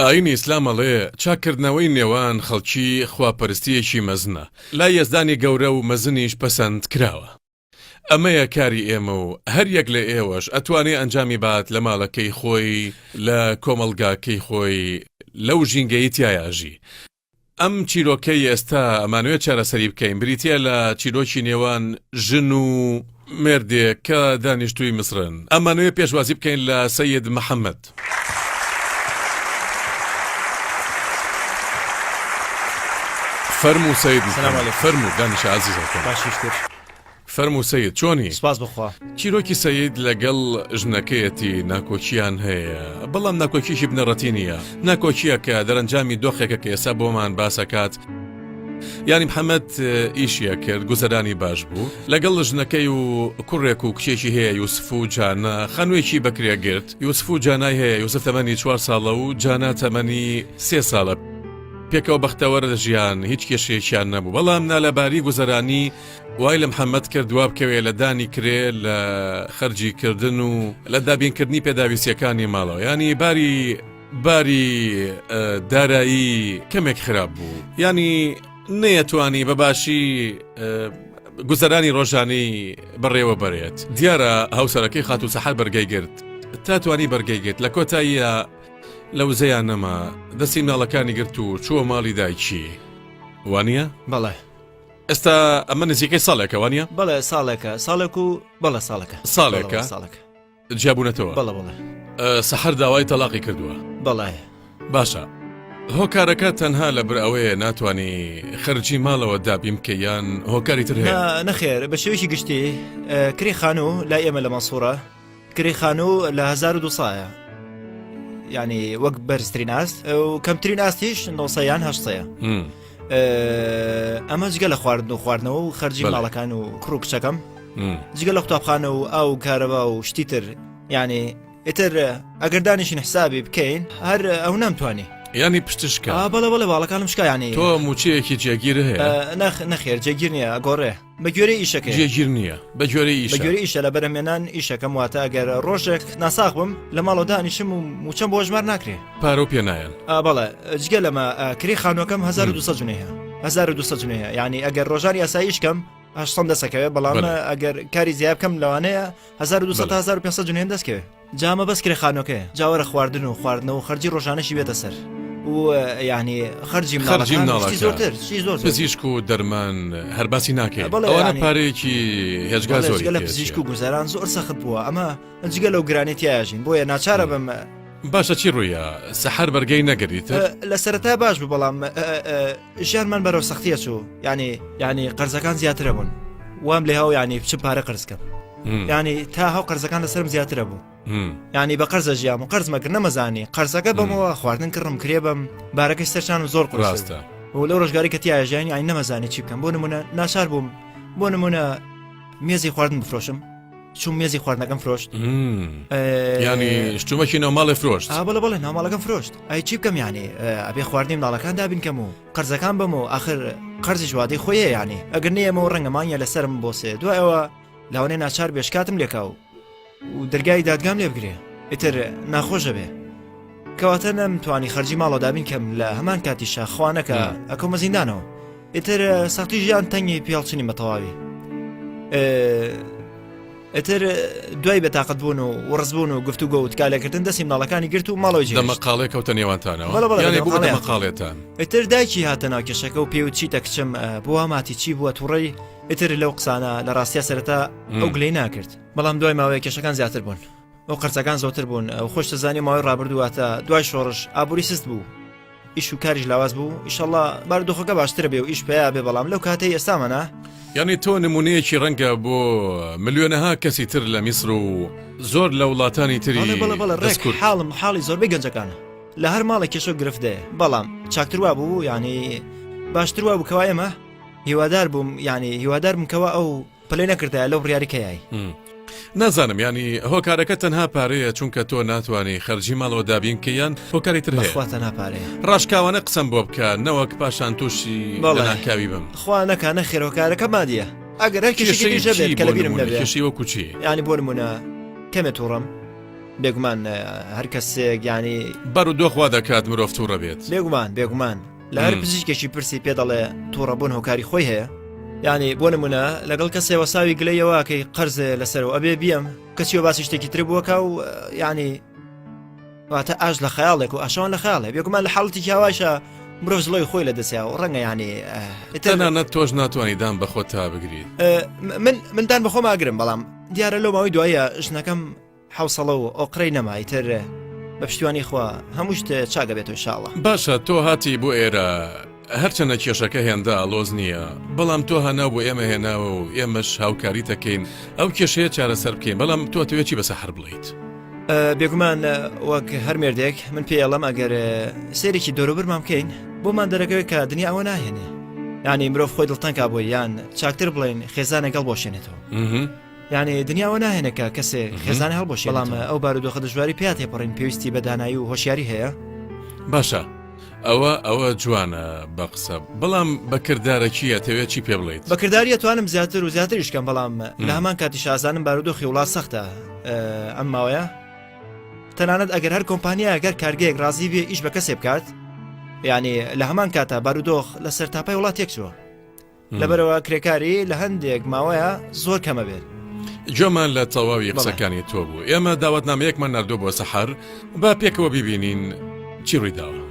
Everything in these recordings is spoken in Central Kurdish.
ئاینی ئیسلام ئەڵێ چاککردنەوەی نێوان خەڵکی خواپەرستییەکی مەزنە، لای یەزدانی گەورە و مەزنیش پەسەند کراوە. ئەمەیە کاری ئێمە و هەر یەک لە ئێوەش ئەتوانێ ئەنجامی بات لە ماڵەکەی خۆی، لە کۆمەڵگاکەی خۆی، لەو ژینگەی تیایا ئەژی. ئەم چیرۆکەی ئێستا ئەمانەوێت چارەسەری بکەین بریتییە لە چیرۆکی نێوان ژن و مێردێک کە دانیشتووی میسرن. ئەمانەوێت پێشوازی بکەین لە سەید محەمەد. فەرموو سەید محەمەد، فەرموو دانیشە ئازیزەکەم. فەرموو سەید چۆنی؟ سپاس بۆ خوا. چیرۆکی سەید لەگەڵ ژنەکەیەتی ناکۆکیان هەیە بەڵام ناکۆکیی بنەڕەتی نییە ناکۆکییەکە دەرەنجامی دۆخێکە کە ئێستا بۆمان باسەکات یانی محەممەد ئیشیە کرد گوزەرانی باش بوو لەگەڵ ژنەکەی و کوڕێک و کچێکی هەیە یوسف و جانا خانوویەکی بەکرێ گرت یوسف و جانای هەیە یوسف تەمەنی چوار ساڵە و جانا تەمەنی سێ ساڵە پێکەوە بەختەوەر دەژیان هیچ کێشەیەکیان نەبوو بەڵام نالەباری گوزەرانی وای لە محەمەد کرد دوابکەوێ لە دانی کرێ لە خەرجی کردن و لە دابینکردنی پێداویستیەکانی ماڵەوە ینی باری باری دارایی کەمێک خراپ بوو ینی نەیەتوانی بە باشی گوزەرانی ڕۆژانی بەڕێوە بەرێت دیارە هاوسەرەکەی خاتوو سەحەر بەرگەی گرت تا توانی بەرگەی گرت لە کۆتاییە لە وزەیان نەما دەستی مناڵەکانی گرت و چووە ماڵی دایکی وانە؟ بەڵێ ئێستا ئەمە نزیکەی ساڵێکە وانە؟ بەڵێ ساڵێکە ساڵێک و بەڵێ ساڵەکە ساڵێکە ساڵێکە جیابوونەتەوە بەڵێ بەڵێ سەحەر داوای تەلاقی کردووە بەڵێ باشە هۆکارەکە تەنها لەبەر ئەوەیە ناتوانی خەرجی ماڵەوە دابین بکەی یان هۆکاری تر هەیە؟ نەخێر بە شێوەیەکی گشتی کرێی خانوو لای ئێمە لە مەنسوڕە کرێی خانوو لە 1200 یعنی وەک بەرزترین ئاست و کەمترین ئاستیش 900 یان 800 ئەمە جگە لە خواردن و خواردنەوە و خەرجی ماڵەکان و کوڕ و کچەکەم جگە لە قوتابخانە و ئاو و کارەبا و شتی تر یعنی ئیتر ئەگەر دانیشین حسابی بکەین هەر ئەو نامتوانی ینی پشت شکا بەڵێ بەڵێ باڵەکانم شکا ینی تۆ موچەیەکی جێگیر هەیە نەخێر جێگیر نییە گۆڕێ بە گوێرەی ئیشەکەیە. جێگیر نییە بە گوێرەی ئیشە. بە گوێرەی ئیشە لە بەرهەمێنان ئیشەکەم واتە ئەگەر ڕۆژێک ناساغ بم لە ماڵەوە دانیشم و موچەم بۆ ژمار ناکرێ. پارەو پێ نایەن. ئا بەڵێ جگە لەمە کرێی خانووەکەم 1200 جنێهە 1200 جنێهە یعنی ئەگەر ڕۆژانی ئاسایی ئیش کەم 800 دەسەکەوێ بەڵام ئەگەر کاری زیاد بکەم لەوانەیە 1200 تا 1500 جنێم دەستکەوێ. جا ئەمە بەس کرێ خانوەکەیە جا وەرە خواردن و خواردنەوە و خەرجی ڕۆژانەشی بێتە سەر و یعنی خەرجی خەرجی مناڵەکان شتی زۆرتر شتی زۆر زۆر پزیشک و دەرمان هەر باسی ناکەین بەڵێ ئەوانە یعنی پارەیەکی هێجگار بەڵێ زۆری جگە لە پێ پزیشک ئەچێ. و گوزەران زۆر سەخت بووە ئەمە جگە لەو گرانی تیاژین بۆیە ناچارە بم باشە چی ڕوویە سەحەر بەرگەی نەگرت ئیتر لە سەرەتا باش بوو بەڵام ژیانمان بەرەو سەختیە چوو یعنی یعنی قەرزەکان زیاترە بوون وام لێ هاو یعنی بچم پارە قەرز کەم یعنی تا هەو قەرزەکان لەسەرم زیاترە بوو یعنی بە قەرزە ژیام و قەرزمە کرد نەمەزانی قەرزەکە بەمەوە خواردن کڕم کرێ بەم بارەکەی سەرچانم زۆر قورستە و لەو ڕۆژگاری کە تیا ژیانی ئای نەمەزانی چی بکەم بۆ نمونە ناچار بووم بۆ نمونە مێزی خواردن بفرۆشم چوم مێزی خواردنەکەم فرۆشت ینی شتومەکی ناوماڵێ فرۆشت بەڵێ بەڵێ ناوماڵەکەم فرۆشت ئەی چی بکەم یعنی ئەبێ خواردنی مناڵەکان دابین کەم و قەرزەکان بەم و ئاخر قەرزیش وادەی خۆیە یعنی ئەگەر نەیەمەوە ڕەنگە مانگە لەسەرم بۆسێ دوایەوە لاوانێ ناچار بێشکاتم لێکا و و دەرگای دادگام لێ بگرێ ئیتر ناخۆشە بێ کەواتە نەمتوانی خەرجی ماڵەوە دابین کەم لە هەمان کاتیشا خوانەکە ئەکەومە زیندانەوە ئیتر سەختی ژیان تەنگی پێڵچنی بە تەواوی ئیتر دوای بێتاقەت بوون و وڕزبوون و گفتوگۆ و تکالەکردن دەستی مناڵەکانی گرت و ماڵەوەی جێهێشت. دەمەقاڵێ کەوتە نێوانتانەوە؟ بەڵێ بەڵێ یانێ بوو بە دەمەقاڵێ. دەمەقاڵێتان. ئیتر دایکی هاتە ناو کێشەکە و پێی وت چیتە کچم بۆ وا ماتی چی بووە توڕەی ئیتر لەو قسانە لە ڕاستیا سەرەتا ئەو گلەی ناکرد بەڵام دوای ماوەیەک کێشەکان زیاتر بوون ئەو قەرزەکان زۆتر بوون ئەو خۆش دەزانی ماوەی ڕابردوو واتە دوای شۆڕش ئابووری سست بوو ئیش و کاریش لاواز بوو ئیشەڵا بارودۆخەکە باشترە بێ و ئیش پەیا بێ بەڵام لەو کاتەی ئێستامەنا. یانی تۆ نمونەیەکی ڕەنگە بۆ ملیۆنەها کەسی تر لە میسر و زۆر لە وڵاتانی تری بەڵێ بەڵێ بەڵێ ڕێک دەست کورت. حاڵم حاڵی زۆربەی گەنجەکانە لە هەر ماڵێک کێشە و گرفت دەیە بەڵام چاکتر وابوو یانی باشتر وابوو کەوا ئێمە هیوادار بووم یانی هیوادار بووم کەوا ئەو پەلەی نەکردایە لەو بڕیاری کە یای. نازانم یانی هۆکارەکە تەنها پارەیە چونکە تۆ ناتوانی خەرجی ماڵەوە دابین بکەی یان هۆکاری تر هەیە؟ بەخوا تەنها پارەیە. ڕاشکاوانە قسەم بۆ بکە نەوەک پاشان تووشی بەڵێ لەناکاوی بم. خوا نەکا نەخێر هۆکارەکە مادیە ئەگەر هەر کێشەیەکی کێشەی تریش هەبێت چی کە بۆ لەبیرم نموونە نەبێ کێشەی وەکو چی؟ یانی بۆ نموونە کەمێ تووڕەم. بێگومان هەر کەسێک یانی. بارودۆخ وا دەکات مرۆڤ توڕە بێت. بێگومان بێگومان لە هەر پزیشکێکی پرسی پێ دەڵێ توڕەبوون هۆکاری خۆی هەیە یانی بۆ نمونە لەگەڵ کەسێ وەساوی گلەیەوەکەی قەرزێ لەسەرەوە ئەبێ بیەم کەچیەوە باسی شتێکی تر بووەکە و یانی واتە ئاش لە خەیاڵێک و ئاشەوان لە خەیاڵێ بێگومان لە حاڵەتێکی هاوایشە مرۆڤ زڵۆی خۆی لە دەسیا و ڕەنگە یانی تەنانەت تۆش ناتوانانی دان بە خۆت تا بگریت من من دان بەخۆم ئاگرم بەڵام دیارە لەو ماوەی دوایە ژنەکەم حوسەڵە و ئۆقرەی نەما ئیتر بە پشتیوانی خوا هەموو شت چاک ئەبێتەوە ئیشاڵڵا. باشە تۆ هاتی بۆ ئێرە هەرچەنە کێشەکە هێندە ئاڵۆز نییە بەڵام تۆ هاناو بۆ ئێمە هێناوە و ئێمەش هاوکاریت ئەکەین ئەو کێشەیە چارەسەر بکەین بەڵام تۆ ئەتەوێ چی بە سەحەر بڵێیت؟ بێگومان وەک هەر مێردێک من پێی ئەڵێم ئەگەر سەیرێکی دەوروبەرمان بکەین بۆمان دەرەکەوێت کە دنیا ئەوە ناهێنێ یانی مرۆڤ خۆی دڵتەنکا بۆی یان چاکتر بڵێین خێزانێک هەڵبوەشێنێتەوە. یانی دنیا ئەوە ناهێنێ کە کەسێ خێزانی هەڵبوەشێنێتەوە بەڵام ئەو بارودۆخە دژواری پیا تێپەڕین پێویستی بە دانایی و هۆشیاری هەیە. باشە ئەوە ئەوە جوانە بە قسە بەڵام بە کردارەکی ئەتەوێت چی پێ بڵێیت؟ بە کرداری ئەتوانم زیاتر و زیاتریش کەم بەڵام لە هەمان کاتیش ئازانم بارودۆخی وڵات سەختە ئەم ماوەیە تەنانەت ئەگەر هەر کۆمپانیایەک هەر کارگەیەک ڕازی بێ ئیش بە کەسێ بکات یعنی لە هەمان کاتا بارودۆخ لە سەرتاپای وڵات تێکچووە لەبەرئەوە کرێکاری لە هەندێک ماوەیە زۆر کەمە بێت. گوێمان لە تەواوی قسەکانی تۆ بوو ئێمە داوەتنامەیەکمان ناردووە بۆ سەحەر با پێکەوە بیبینین چی ڕوویداوە.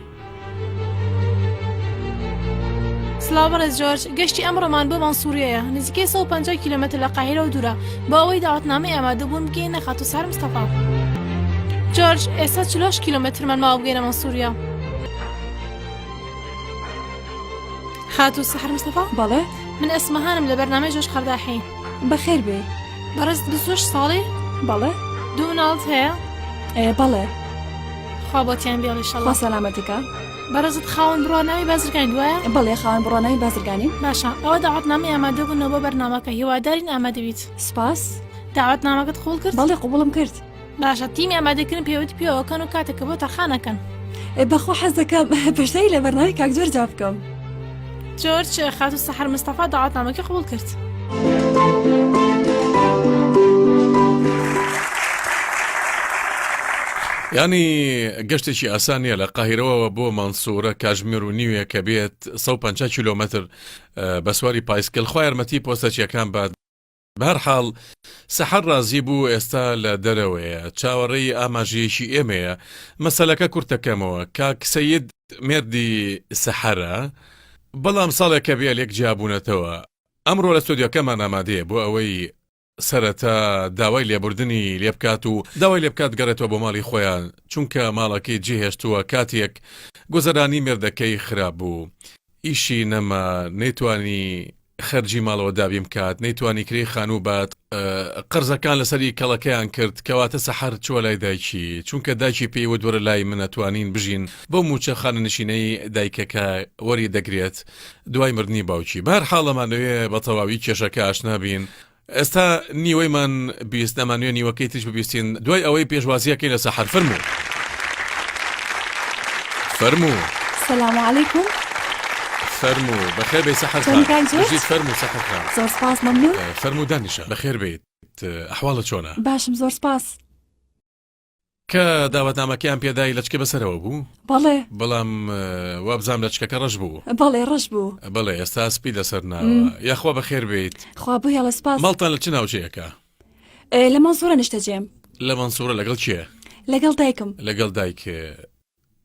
سڵاو بەڕێز جۆرج، گەشتی ئەمڕۆمان بۆ مەنسوڕیەیە، نزیکەی 150 کیلۆمەتر لە قاهیرەوە دوورە، بۆ ئەوەی داوەتنامەی ئامادەبوون بگەینە خاتوو سەحەر مستەفا. جۆرج، ئێستا 48 کیلۆمەترمان ماوە بگەینە مەنسوڕیە. خاتوو سەحەر مستەفا؟ بەڵێ. من ئەسمەهانم لە بەرنامەی جۆرج قەرداحی. بەخێر بێی. بەڕێزت 28 ساڵی؟ بەڵێ. دوو مناڵت هەیە؟ بەڵێ. خوا بۆتیان بێڵێ ئیشەڵا. خوا سەلامەتی کا. بەڕێزت خاوەن بڕوانامەی بازرگانی وایە؟ بەڵێ خاوەن بڕوانامەی بازرگانیم. باشە ئەوە داوەتنامەی ئامادەبوونە بۆ بەرنامەکە هیوادارین ئامادەبیت. سپاس. داوەتنامەکەت قبوڵ کرد؟ بەڵێ قبوڵم کرد. باشە تیمی ئامادەکردن پەیوەندی پێوەکەن و کاتێکە بۆ تەرخان ئەکەن. بەخوا حەز دەکەم بەشداری لە بەرنامەی کاک جۆرجا بکەم. جۆرج خاتوو سەحەر مستەفا داوەتنامەکەی قبوڵ کرد. یانی گەشتێکی ئاسان نییە لە قاهیرەوە بۆ مەنسوورە کاژمێر و نیوێکە بێت 150 کیلۆمەتر بە سواری پایسکل خوا یارمەتی پۆستەچیەکان بات بەهەرحاڵ سەحەر ڕازی بوو ئێستا لە دەرەوەیە چاوەڕێی ئاماژەیەکی ئێمەیە مەسەلەکە کورتەکەمەوە کاک سەید مێردی سەحەرە بەڵام ساڵێکە بێ لێک جیابوونەتەوە ئەمڕۆ لە ستۆدیۆکەمان ئامادەیە بۆ ئەوەی سەرەتا داوای لێبوردنی لێبکات و داوای لێبکات گەڕێتەوە بۆ ماڵی خۆیان چونکە ماڵەکەی جێهێشتووە کاتێک گوزەرانی مێردەکەی خراپ بوو ئیشی نەما نەیتوانی خەرجی ماڵەوە دابین بکات، نەیتوانی کرێی خانوو بات، قەرزەکان لەسەری کەڵەکەیان کرد، کەواتە سەحەر چووە لای دایکی، چونکە دایکی پێی وت وەرە لای من ئەتوانین بژین بەو مووچە خانەنشینەی دایکەکە وەری دەگرێت دوای مردنی باوکی، بەهەرحاڵ ئەمانەوێ بەتەواوی کێشەکە ئاشنا بین. ئێستا نیوەیمان 20 ئەمانوێ نیوەکەی تریش ببیستین دوای ئەوەی پێشوازیەکەی لە سەحەر فەرموو فەرموو سلام علیکم فەرموو بەخێر بێی سەحەر خان بژیت فەرموو سەحەر خان زۆر سپاس مەمنون فەرموو دانیشە بەخێر بێیت ئەحواڵت چۆنە باشم زۆر سپاس کە داوەتنامەکەیان پێدای لەچکە بەسەرەوە بوو؟ بەڵێ. بەڵام وابزانم لەچکەکە ڕەش بوو. بەڵێ ڕەش بوو. بەڵێ ئێستا سپی لەسەر ناوە. یاخوا بەخێر بێیت. خوا بهێڵێ سپاس. ماڵتان لە چ ناوچەیەکە؟ لە مەنسوورە نیشتەجێم. لە مەنسوورە لەگەڵ کێ؟ لەگەڵ دایکم. لەگەڵ دایک.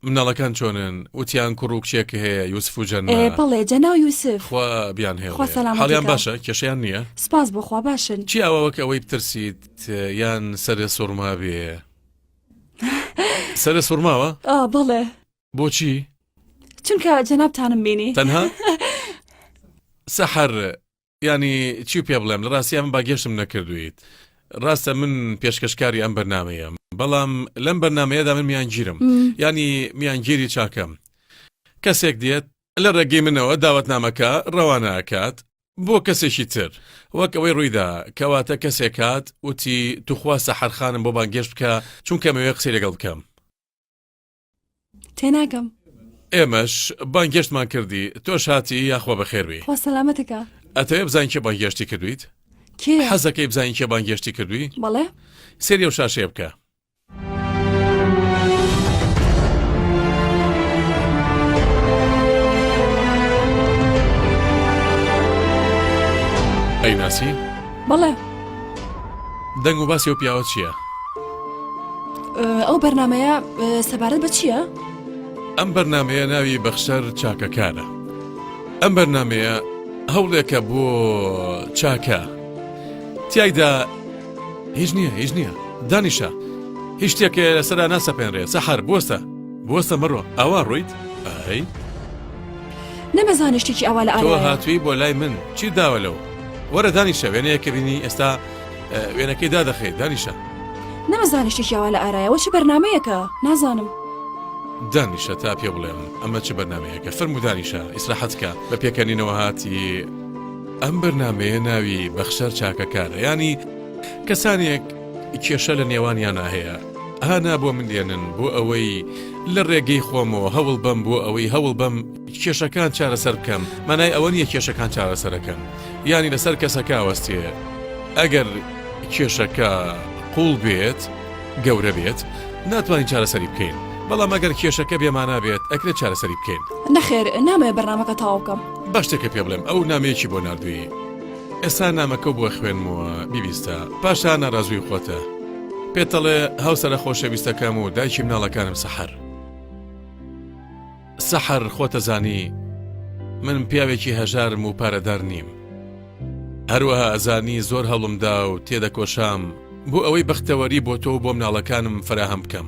مناڵەکان چۆنن؟ وتیان کوڕ و کچێک هەیە یوسف و جەنە. بەڵێ جەنا و یوسف. خوا بیانهێڵێ. خوا سەلامەتی حاڵیان کا. باشە؟ کێشەیان نییە؟ سپاس بۆ خوا باشن. چی ئاوا وەک ئەوەی بترسیت یان سەرت سوڕمابێ؟ سەرت سوڕماوە؟ ئا بەڵێ. بۆچی؟ چونکە جەنابتانم بینی. تەنها؟ سەحەر یانی چی پێ بڵێم لە ڕاستیا من باگێشتم نەکردوویت ڕاستە من پێشکەشکاری ئەم بەرنمەیەم بەڵام لەم بەرنمەیەدا من میانگیرم ینی میانگیری چاکەم کەسێک دێت لە ڕێگەی منەوە داوەتنامەکە ڕەوانە ئەکات بۆ کەسێکی تر وەک ئەوەی ڕوویدا کەواتە کەسێک هات وتی توخوا سەحەر خانم بۆ بانگێشت بکە چونکە ئەمەوێ قسەی لەگەڵ بکەم. تێناگەم. ئێمەش بانگێشتمان کردی تۆش هاتی یاخوا بەخێربێی. خوا سەلامەتت کا. ئەتەوێ بزانی کێ بانگێشتی کردویت؟ کێیە؟ حەزەکەی بزانی کێ بانگێشتی کردوی؟ بەڵێ. سەیری ئەو شاشەیە بکە. ئەیناسی؟ بەڵێ. دەنگ و باسی ئەو پیاوە چییە؟ ئەو بەرنمەیە سەبارەت بە چییە؟ ئەم بەرنمەیە ناوی بەخشەر چاکەکارە. ئەم بەرنمەیە هەوڵێکە بۆ چاکە. تیایدا هیچ نییە هیچ نییە دانیشە هیچ شتێک لەسەرا ناسەپێنرێ سەحەر بوەستە بوەستە مەڕۆ ئاوا ڕۆیت ئای نەمەزانی شتێکی ئاوا لە تۆ ئارایە. هاتووی بۆ لای من چی داوە لەو وەرە دانیشە وێنەیەکە بینی ئێستا وێنەکەی دادەخەیت دانیشە نەمەزانی شتێکی ئاوا لە ئارایە وە چ بەرنامەیەکە نازانم. دانیشە تا پێ بڵێم ئەمە چ بەرنامەیەکە فەرموو دانیشە ئیسراحەت کە بە پێکەنینەوە هاتی ئەم بەرنامەیە ناوی بەخشەر چاکەکارە یانی کەسانێک کێشە لە نێوانیانا هەیە هانا بۆ من دێنن بۆ ئەوەی لە ڕێگەی خۆمەوە هەوڵ بەم بۆ ئەوەی هەوڵ بەم کێشەکان چارەسەر بکەم مانای ئەوە نییە کێشەکان چارەسەرەکەن یانی لەسەر کەسەکە وەستێ ئەگەر کێشەکە قوڵ بێت گەورە بێت ناتوانین چارەسەری بکەین بەڵام ئەگەر کێشەکە بێمانا بێت ئەکرێت چارەسەری بکەین. نەخێر نامەوێ بەرنامەکە تەواو بکەم. با شتێکە پێ بڵێم ئەو نامەیەکی بۆ ناردووی ئێستا نامەکەو بۆ خوێنمەوە بیبیستە پاشان نارازووی خۆتە پێتەڵێ هاوسەرە خۆشەویستەکەم و دایکی مناڵەکانم سەحەر سەحەر خۆتەزانی من پیاوێکی هەژارم و پارەدار نیم هەروەها ئەزانی زۆر هەوڵمدا و تێدەکۆشام بۆ ئەوەی بەختەوەری بۆ تۆ و بۆ مناڵەکانم فەراهەم بکەم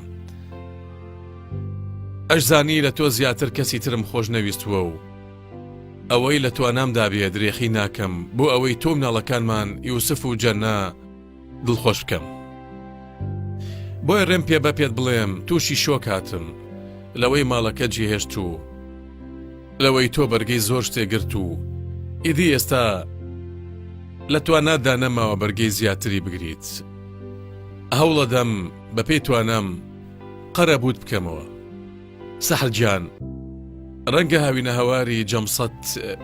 ئەشزانی لە تۆ زیاتر کەسی ترم خۆش نەویستووە و ئەوەی لە توانامدا بێ درێخی ناکەم بۆ ئەوەی تۆ مناڵەکانمان یوسف و جەنە دڵخۆش بکەم. بۆیە ڕێم پێ بە پێت بڵێم تووشی شۆک هاتم لەوەی ماڵەکە جێهێشت و لەوەی تۆ بەرگەی زۆر شتێ گرت و ئیدی ئێستا لە تواناتدا نەماوە بەرگەی زیاتری بگریت. هەوڵەدەم بەپێی توانام قەرەبووت بکەمەوە. سەحر گیان ڕەنگە هاوینەهەواری جەمسەت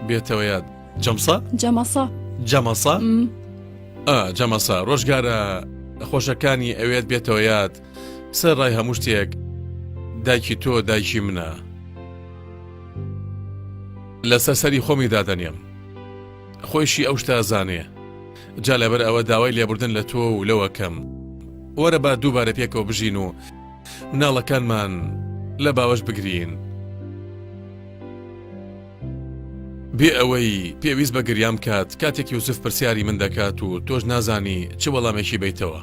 بێتەوە یاد. جەمسە؟ جەمەسە. جەمەسە؟ ئا جەمەسە ڕۆژگارە خۆشەکانی ئەوێت بێتەوە یاد سەر ڕای هەموو شتێک دایکی تۆ دایکی منە لەسەر سەری خۆمی دادەنێم خۆیشی ئەو شتە ئەزانێ جا لەبەر ئەوە داوای لێبوردن لە تۆ و لەوە کەم وەرە با دووبارە پێکەوە بژین و مناڵەکانمان لە باوەش بگرین بێ ئەوەی پێویست بە گریان بکات کاتێک یوسف پرسیاری من دەکات و تۆش نازانی چ وەڵامێکی بەیتەوە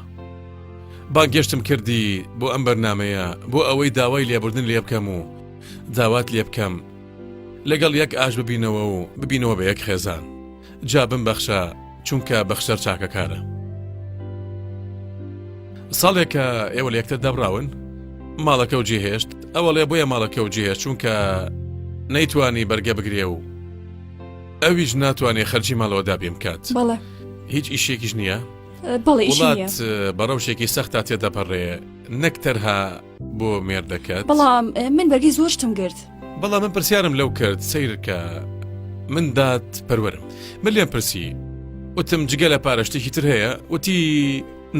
بانگێشتم کردی بۆ ئەم بەرنمەیە بۆ ئەوەی داوای لێبوردن لێ بکەم و داوات لێ بکەم لەگەڵ یەک ئاش ببینەوە و ببینەوە بە یەک خێزان جا بمبەخشە چونکە بەخشەر چاکەکارە. ساڵێکە ئێوە لە یەکتر دابراون ماڵەکە و جێهێشت ئەوەڵێ بۆیە ماڵەکە و جێهێشت چونکە نەیتوانی بەرگە بگرێ و ئەویش ناتوانێ خەرجی ماڵەوە دابین بکات بەڵێ هیچ ئیشێکیش نییە بەڵێ ئیشی نییە. وڵات بە ڕەوشێکی سەختا تێدەپەڕێ نەک تەرها بۆ مێردەکەت بەڵام من بەرگەی زۆر شتم گرت. بەڵام من پرسیارم لەو کرد سەیرکە من داد پەروەرم من لێم پرسی وتم جگە لە پارە شتێکی تر هەیە وتی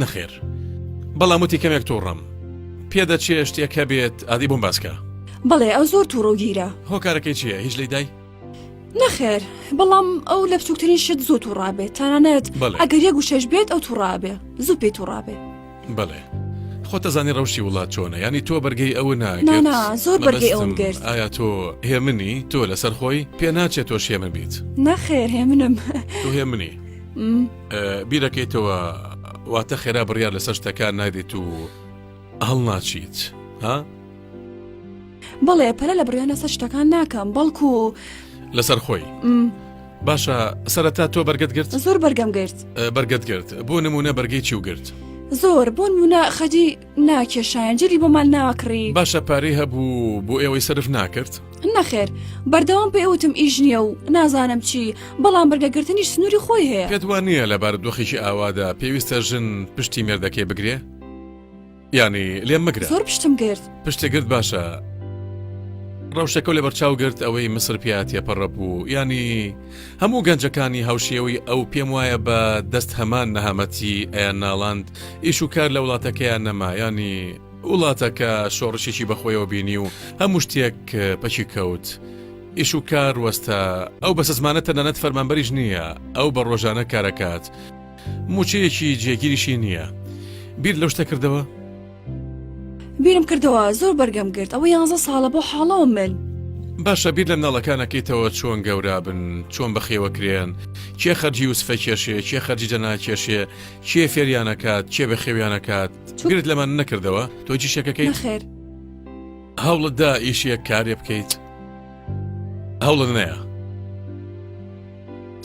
نەخێر بەڵام وتی کەمێک تووڕەم پێدەچێ شتێک هەبێت ئادی بۆم باسکە بەڵێ ئەو زۆر تووڕە و گیرە. هۆکارەکەی چییە هیچ لێی دای؟ نەخێر بەڵام ئەو لە بچووکترین شت زۆر تووڕابێت تەنانەت ئەگەر یەک وشەش بێت ئەو تووڕابێ زوو پێی تووڕابێ. بەڵێ خۆتەزانی ڕەوشی وڵات چۆنە ینی تۆ بەرگەی ئەوە ناگرت نا زۆر بەرگەی ئەوم گرت ئایا تۆ هێمنی تۆ لەسەر خۆی پێ ناچێت تۆش هێمن بیت نەخێر هێمنم تۆ هێمنی بیرەکەیتەوە واتە خێرا بڕیار لەسەر شتەکان نادیت و هەڵناچیت ها؟ بەڵێ پەلە لە بڕیان لەسەر شتەکان ناکەم بەڵکو لەسەر خۆی باشە سەرەتا تۆ بەرگەت گرت زۆر بەرگەم گرت بەرگەت گرت بۆ نمونە بەرگەی چی و گرت زۆر بۆ نمونە خەجی ناکێشایان جلی بۆمان ناکڕی باشە پارەی هەبوو بۆ ئێوەی سەرف ناکرد نەخێر بەردەوام پێ وتم ئیش نییە و نازانم چی بەڵام بەرگەگرتنیش سنووری خۆی هەیە پێت وان نییە لە بارودۆخێکی ئاوادا پێویستە ژن پشتی مێردەکەی بگرێ یانی لێم مەگرە. زۆر پشتم گرت. پشتت گرت باشە ڕەوشەکەو لەبەرچاو گرت ئەوەی مسر پیا تێپەڕە بوو یانی هەموو گەنجەکانی هاوشێوەی ئەو پێم وایە بە دەست هەمان نەهامەتی ئەیان ناڵاند ئیش و کار لە وڵاتەکەیان نەما یانی وڵاتەکە شۆڕشێکی بەخۆیەوە بینی و هەموو شتێک پەکی کەوت. ئیش و کار وەستا ئەو بەسەزمانە تەنانەت فەرمانبەریش نییە ئەو بە ڕۆژانە کارەکات موچەیەکی جێگیریشی نییە بیر لەو شتە کردەوە؟ بیرم کردەوە زۆر بەرگەم گرت ئەوە یانزە ساڵە بۆ حاڵەوە من. باشە بیر لە مناڵەکان ئەکەیتەوە چۆن گەورە بن چۆن بەخێوەکرێن کێ خەرجی یوسفە کێشێ کێ خەرجی جەنا کێشێ کێ فێریان ئەکات کێ بەخێویان ئەکات بیرت لەمان نەکردەوە تۆ چی شەکەکەیت؟ نەخێر. هەوڵت دا ئیشێک کارێ بکەیت؟ هەوڵت نەیە؟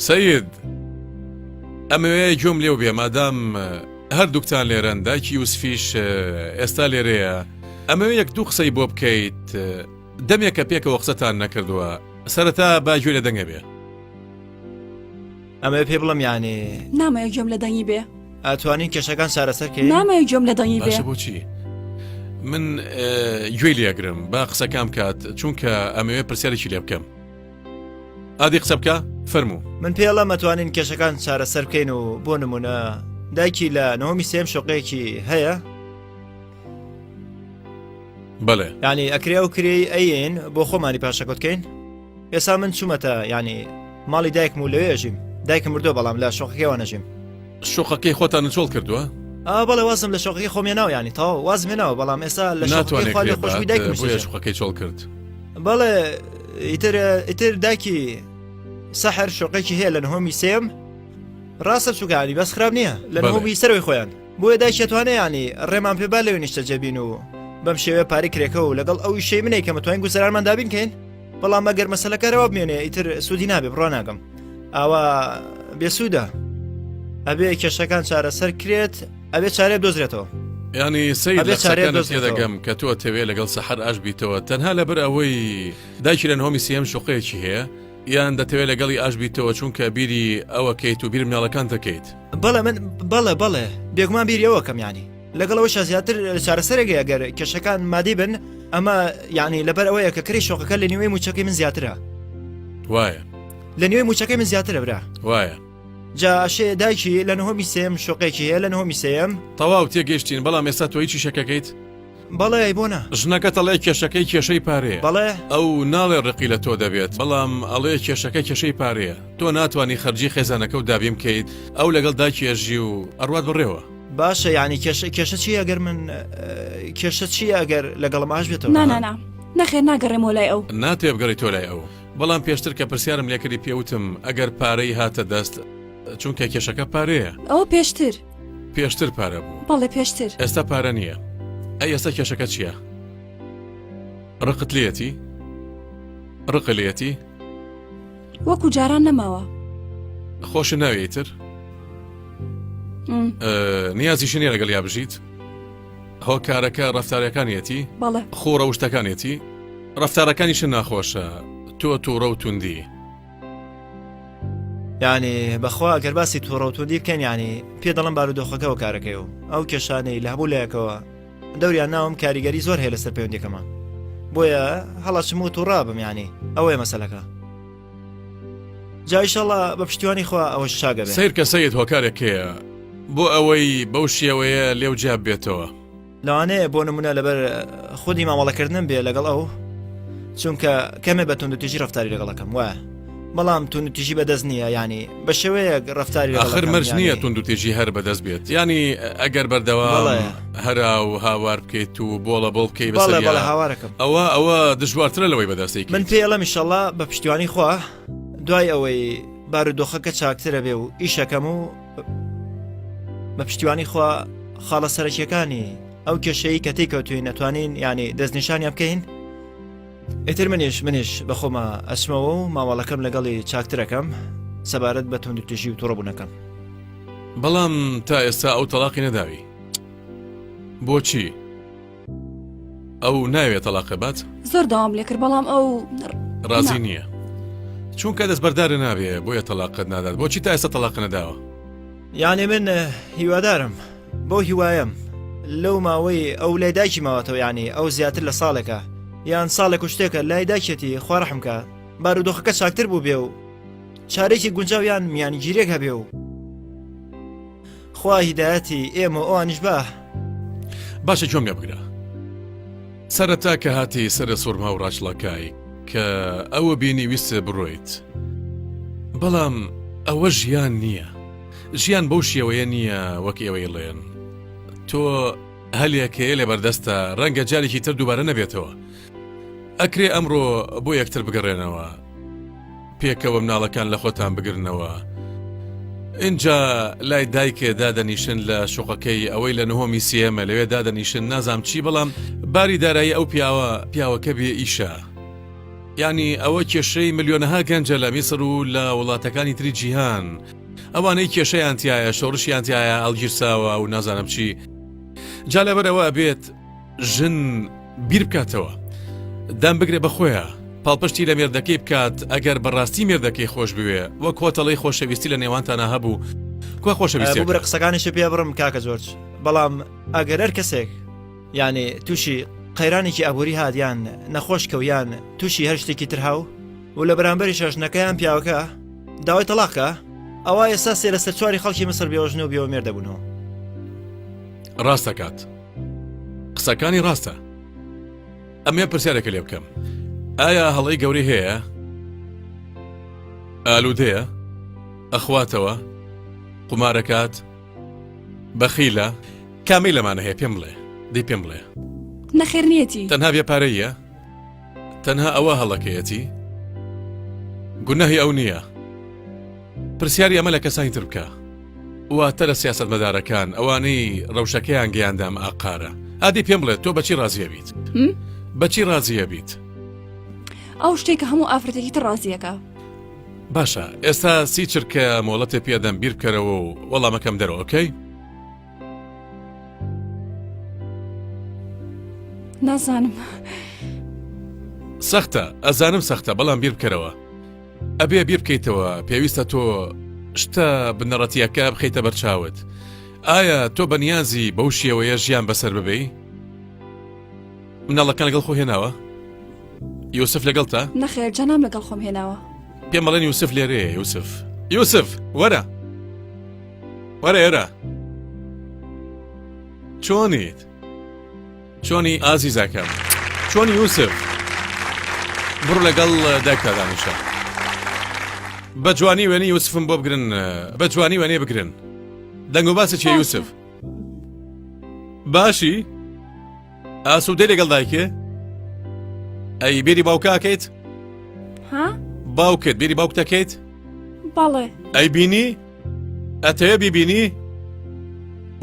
سید ئەمەوێ گوێم لێو بێ مادام هەردووکتان لێرەن دایکی یوسفیش ئێستا لێرەیە ئەمەوێ یەک دوو قسەی بۆ بکەیت دەمێکە پێکەوە قسەتان نەکردووە سەرەتا با گوێ لە دەنگە بێ ئەمەوێ پێ بڵم یانێ نامەوێ گوێم لە دەنگی بێ ئەتوانین کێشەکان چارەسەر کەین نامەوێ گوێم لە دەنگی بێ باشە بۆچی من گوێی لێگرم با قسەکان بکات چونکە ئەمەوێ پرسیارێکی لێ بکەم ئادی قسە بکە فەرموو. من پێڵم ئەتوانین کێشەکان چارەسەر بکەین و بۆ نمونە دایکی لە نهۆمی سێم شوقەیەکی هەیە بەڵێ ینی ئەکرێ ئەو کرێی ئەین بۆ خۆمانی پاشەکەوت کەین ئێسا من چوومەتە ینی ماڵی دایکم و لەوێ ئەژیم دایکم مردووە بەڵام لە شۆقەکەیەوە نەژیم شوقەکەی خۆتان چۆڵ کردووە؟ ئا بەڵێ وازم لە شۆقەکەی خۆم هێناوە ینی تەواو وازم هێناوە بەڵام ئێستا لە شۆقەکەی ناتوانێت خوا لێ کرێ خۆشبووی بات دایکم بۆیە نیشتەجێم. شوقەکەی چۆڵ کرد بەڵێ ئیتر ئیتر دایکی سەحر شوقێکی هەیە لە نهۆمی سێم ڕاستە چووکانی بەس خراپ نییە لە بەڵێ. نهۆمی سەرەوەی خۆیان بۆیە دایکی ئەتوانێ ینی ڕێمان پێ با لەوێ نیشتەجێ بین و بەم شێوەیە پارەی کرێکە و لەگەڵ ئەو ئیشەی منەی کە متوانین گوزەرانمان دابین کەین بەڵام ئەگەر مەسەلەکە رەوا بمێنێ ئیتر سوودی نابێ بڕوا ناکەم ئاوا بێسوودە ئەبێ کێشەکان چارەسەر کرێت ئەبێ چارێ دۆزرێتەوە ینی سەیر ئەبێ لە چارەیە قسەکانت دۆزرێتەوە. تێدەگەم کە تۆ ئەتەوێ لەگەڵ سەحەر ئاش بیتەوە تەنها لەبەر ئەوەی دایکی لە نهۆمی سێیەم شوقەیەکی هەیە یان دەتەوێت لەگەڵی ئاش بیتەوە چونکە بیری ئەوە کەیت و بیر مناڵەکان دەکەیت بەڵێ من بەڵێ بەڵێ بێگومان بیری ئەوە کەم ینی لەگەڵ ئەوەشا زیاتر چارەسەرێک هەیە گەر کێشەکان مادی بن ئەمە یعنی لەبەر ئەوەیە کە کرێی شۆقەکە لە نیوەی موچەکەی من زیاترە وایە لە نیوەی موچەکەی من زیاترە برا وایە جا ئەشێ دایکی لە نهۆمی سێم شۆقێکی هەیە لە نهۆمی سێم تەواو تێگەیشتین بەڵام ئێستا تۆ هیچ شەکەکەیت بەڵێ ئەی بۆ نا؟ ژنەکەت ئەڵێ کێشەکەی کێشەی پارەیە. بەڵێ. ئەو ناڵێ ڕقی لە تۆ دەبێت بەڵام ئەڵێ کێشەکە کێشەی پارەیە تۆ ناتوانی خەرجی خێزانەکەو دابین بکەیت ئەو لەگەڵ دایکی ئەژی و ئەڕوات بەڕێوە. باشە یانی کێشە کێشە چییە گەر من کێشە چییە ئەگەر لەگەڵم ئاش بێتەوە؟ نا نا نا نەخێر ناگەڕێمەوە لای ئەو. ناتەوێ بگەڕێیتەوە لای ئەو بەڵام پێشتر کە پرسیارم لێکردی پێوتم ئەگەر پارەی هاتە دەست چونکە کێشەکە پارەیە. ئەوە پێشتر. پێشتر پارە بوو. بەڵێ پێشتر. ئێستا پارە نییە. ئەی ئێستا کێشەکە چییە؟ ڕقت لێتی؟ ڕقە لێتی؟ وەکو جاران نەماوە. خۆشە ناوێ ئیتر؟ نیازیشی نییە لەگەڵ یا بژیت؟ هۆکارەکە ڕەفتارەکانیەتی؟ بەڵێ. خۆ ڕەوشتەکانیەتی؟ ڕەفتارەکانیشە ناخۆشە تۆ تووڕە و توندی. یعنی بەخوا گەر باسی تووڕە و توندی بکەن یعنی پێ دەڵم بارودۆخەکە و کارەکەی و ئەو کێشانەی لە هەبوو لایەکەوە دەوریان ناوم کاریگەری زۆر هەیە لەسەر پەیوەندیەکەمان بۆیە هەڵەچم و تووڕابم یعنی ئەوەیە مەسەلەکە جایشەڵا بە پشتیوانی خوا ئەوەش چاگە بێ سەیرکە سەید هۆکارێک هەیە بۆ ئەوەی بەو شێوەیە لێو جیاب بێتەوە لەوانەیە بۆ نمونە لەبەر خودی مامەڵەکردنم بێ لەگەڵ ئەو چونکە کەمێ بە توندوتیژی ڕفتاری لەگەڵەکەم وایە بەڵام توندوتیژی بەدەست نییە ینی بە شێوەیەک ڕفتاری آخر مەرج نییە توندوتیژی هەر بەدەست بێت ینی ئەگەر بەردەوام هەرا و هاوار بکەیت و بۆڵە بۆڵ بکەی بەڵێ هاوارەکەم ئەوە ئەوە دژوارترە لەوەی بەدەستی من پێڵم ئیشەڵا بە پشتیوانی خوا دوای ئەوەی بارودۆخەکە چاکترە بێ و ئیشەکەم و بە پشتیوانی خوا خاڵە سەرەکیەکانی ئەو کێشەی کە تێی کەوتوین نەتوانین ینی دەستنیشانیان بکەین ئیتر منیش منیش بەخۆمە ئەچمەوە و مامەڵەکەم لەگەڵی چاکترەکەم سەبارەت بە توندوتیژی و توڕەبوونەکەم بەڵام تا ئێستا ئەو تەلاقی نەداوی بۆچی ئەو ناوێت تەلاقە بات زۆر داوام لێ کرد بەڵام ئەو ڕازی نییە چونکە دەستبەردارە نابێ بۆیە تەلاقت نادات بۆچی تا ئێستا تەلاق نەداوە یانێ من هیوادارم بەو هیوایم لەو ماوەی ئەو لای دایکی ماوەتەوە یانی ئەو زیاتر لە ساڵێکە یان ساڵێک و شتێکە لای داکێتی خوا ڕەحم کە بارودۆخەکە چاکتر بوو بێ و چارێکی گونجاو یان میانگیرێک هەبێ و خوا هیدایەتی ئێمە و ئەوانیش با. باشە گوێم لێ بگرە سەرەتا کە هاتی سەرە سوڕما و ڕاچڵەکای. کە ئەوە بینی ویستت بڕۆیت بەڵام ئەوە ژیان نییە ژیان بەو شێوەیە نییە وەک ئێوەی ڵێن تۆ هەلێک هەیە لە بەردەستە ڕەنگە جارێکی تر دووبارە نەبێتەوە ئەکرێ ئەمڕۆ بۆ یەکتر بگەڕێنەوە پێکەوە مناڵەکان لە خۆتان بگرنەوە ئینجا لای دایکێ دادەنیشن لە شوقەکەی ئەوەی لە نهۆمی سێمە لەوێ دادەنیشن نازام چی بەڵام باری دارایی ئەو پیاوە پیاوەکە بێ ئیشە یعنی ئەوە کێشەی ملیۆنەها گەنجە لە میسر و لە وڵاتەکانی تری جیهان ئەوانەی کێشەیان تایە شۆڕشیان تایە ئەڵگیرساوە و نازانم چی جا لەبەرەوە بێت ژن بیر بکاتەوە دان بگرێ بە خۆیا پاڵپشتی لە مێردەکەی بکات ئەگەر بەڕاستی مێردەکەی خۆش بوێ وەک هۆتەڵی خۆشەویستی لە نێوانتانا هەبوو کوا خۆشەویستی ببرە قسەکانیشی پێ بڕم کاکە جۆرج بەڵام ئەگەر هەر کەسێک یعنی تووشی قەیرانێکی ئابووری هات یان نەخۆش کەو یان تووشی هەر شتێکی تر هاو و لە بەرامبەری شەژنەکەیان پیاوەکە داوای تەلاقە ئەوە ئێستا سێ لەسەر چواری خەڵکی مسر بێوەژن و بێوە مێردە بوونەوە ڕاستەکات قسەکانی ڕاستە ئەمێ پرسیارێکە لێ بکەم ئایا هەڵەی گەورەی هەیە ئالوودەیە ئەخواتەوە قومارەکات بەخیلە کامی لەمانە هەیە پێم بڵێ دی پێم بڵێ نەخێر نیەتی تەنها بێ پارەیە تەنها ئەوە هەڵەکەیەتی گوناهی ئەو نییە پرسیاری ئەمە لە کەسانی تر بکە واتە لە سیاسەتمەدارەکان ئەوانەی ڕەوشەکەیان گەیاندە ئەم ئاقارە. ئادی پێم بڵێ تۆ بەچی ڕازیە بیت؟ بەچی ڕازیە بیت؟ ئەو شتێک کە هەموو ئافرەتێکی تر ڕازیەکە. باشە ئێستا سی چرکە مۆڵەتێ پێدەم بیر بکەرەوە و وەڵامەکەم دەرەوە okay؟ نازانم. سەختە ئەزانم سەختە بەڵام بیر بکەرەوە. ئەبێ بیر بکەیتەوە پێویستە تۆ شتە بنەڕەتیەکە بخەیتە بەرچاوت ئایا تۆ بەنیازی بەو شێوەیە ژیان بەسەر ببەی مناڵەکان لەگەڵ خۆ هێناوە یوسف لەگەڵتە نەخێر جەنام لەگەڵ خۆم هێناوە پێم بەڵێن یوسف لێرەیە یوسف یوسف وەرە وەرە ئێرە چۆنیت چۆنی ئازیزەکەم چۆنی یوسف بڕ لەگەڵ دایکتا دانیشە بە جوانی وێنەی یوسفم بۆ بگرن بە جوانی وێنەی بگرن دەنگ و باسی چیە یوسف باشی ئاسوودەی لەگەڵ دایکێ ئەی بیری باوکاکەیت ها باوکت بیری باوک دەکەیت بەڵێ ئەی بینی ئەتەوێ بیبینی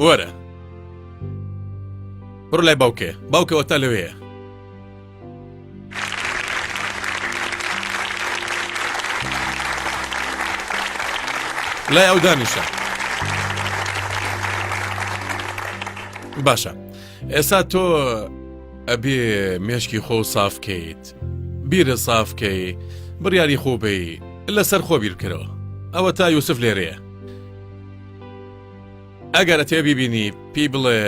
وەرە بڕۆ لای باوکێ باوکە ئەوەتا لەوێیە. لای ئەو دانیشە باشە ئێستا تۆ ئەبێ مێشکی خۆ سافکەیت بیرە سافکەی بڕیاری خۆ بی لەسەر خۆ بیرکەرەوە ئەوە تا یوسف لێرەیە ئەگەر ئەتەوێ بیبینی پێی بڵێ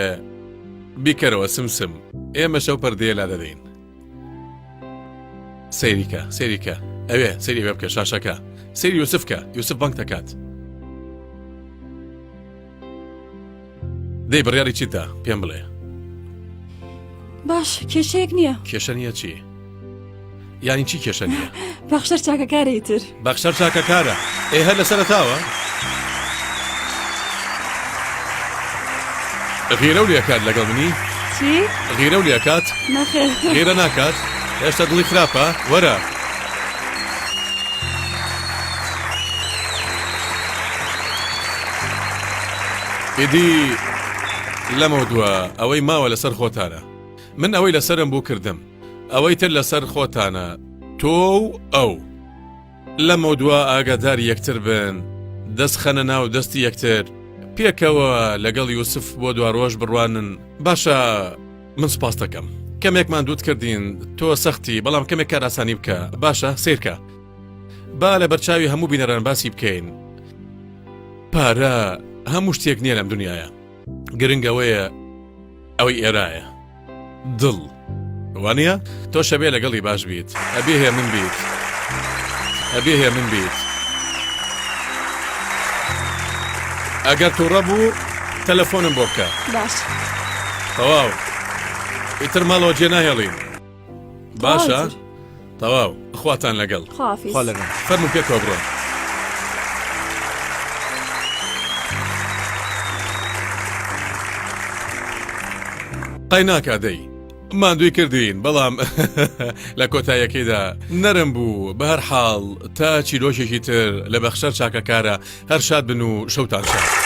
بیکەرەوە سمسم ئێمە شەو پەردەیە لا دەدەین سەیریکە سەیریکە ئەوێ سەیری ئەوێ بکە شاشەکە سەیری یوسف کە یوسف بانگ دەکات دەی بڕیاری چیت دا پێم بڵێ باش کێشەیەک نییە کێشە نییە چی یانی چی کێشە نییە بەخشەر چاکەکارە ئیتر بەخشەر چاکەکارە ئێ هەر لە سەرەتاوە غیرە و لێکات لەگەڵ منی چی غیرە و لێکات نەخێر غیرە ناکات هێشتا دڵی خراپە وەرە ئیدی لەمە دووە ئەوەی ماوە لەسەر خۆتانە من ئەوەی لەسرم بوو کردم ئەوەی تر لەسەر خۆتانە تۆ و ئەو. لەمەودوا ئاگاداری یەکتر بن، دەست خەنە ناو دەستی یەکتر، پێکەوە لەگەڵ یوسف بۆ دواڕۆژ بڕوانن. باشە من سوپاست دەکەم. کەمێک ماندووت کردین، تۆ سەختی، بەڵام کەمێک کارئاسانی بکە. باشە سەیرکە. با لەبەرچاوی هەموو بینەران باسی بکەین. پارە هەموو شتێک نییە لەم دنیایە. گرنگ ئەوەیە ئەوەی ئێرایە. دڵ وانە تۆ شەبێ لەگەڵی باش بیت ئەبێ هێ من بیت ئەبێ هێ من بیت ئەگەر تووڕە بوو تەلەفۆنم بۆ بکە باش تەواو ئیتر ماڵەوە جێ ناهێڵین باشە. تەواو خواتان لەگەڵ. خواحافیز. خوا لەگەڵ. فەرموو پێکەوە بڕۆن. قەی ناکا دەی. ماندووی کردین بەڵام لە کۆتاییەکەیدا نەرم بوو بەهەرحاڵ تا چیرۆکێکی تر لە بەخشەر چاکەکارە هەر شاد بن و شەوتان شاد.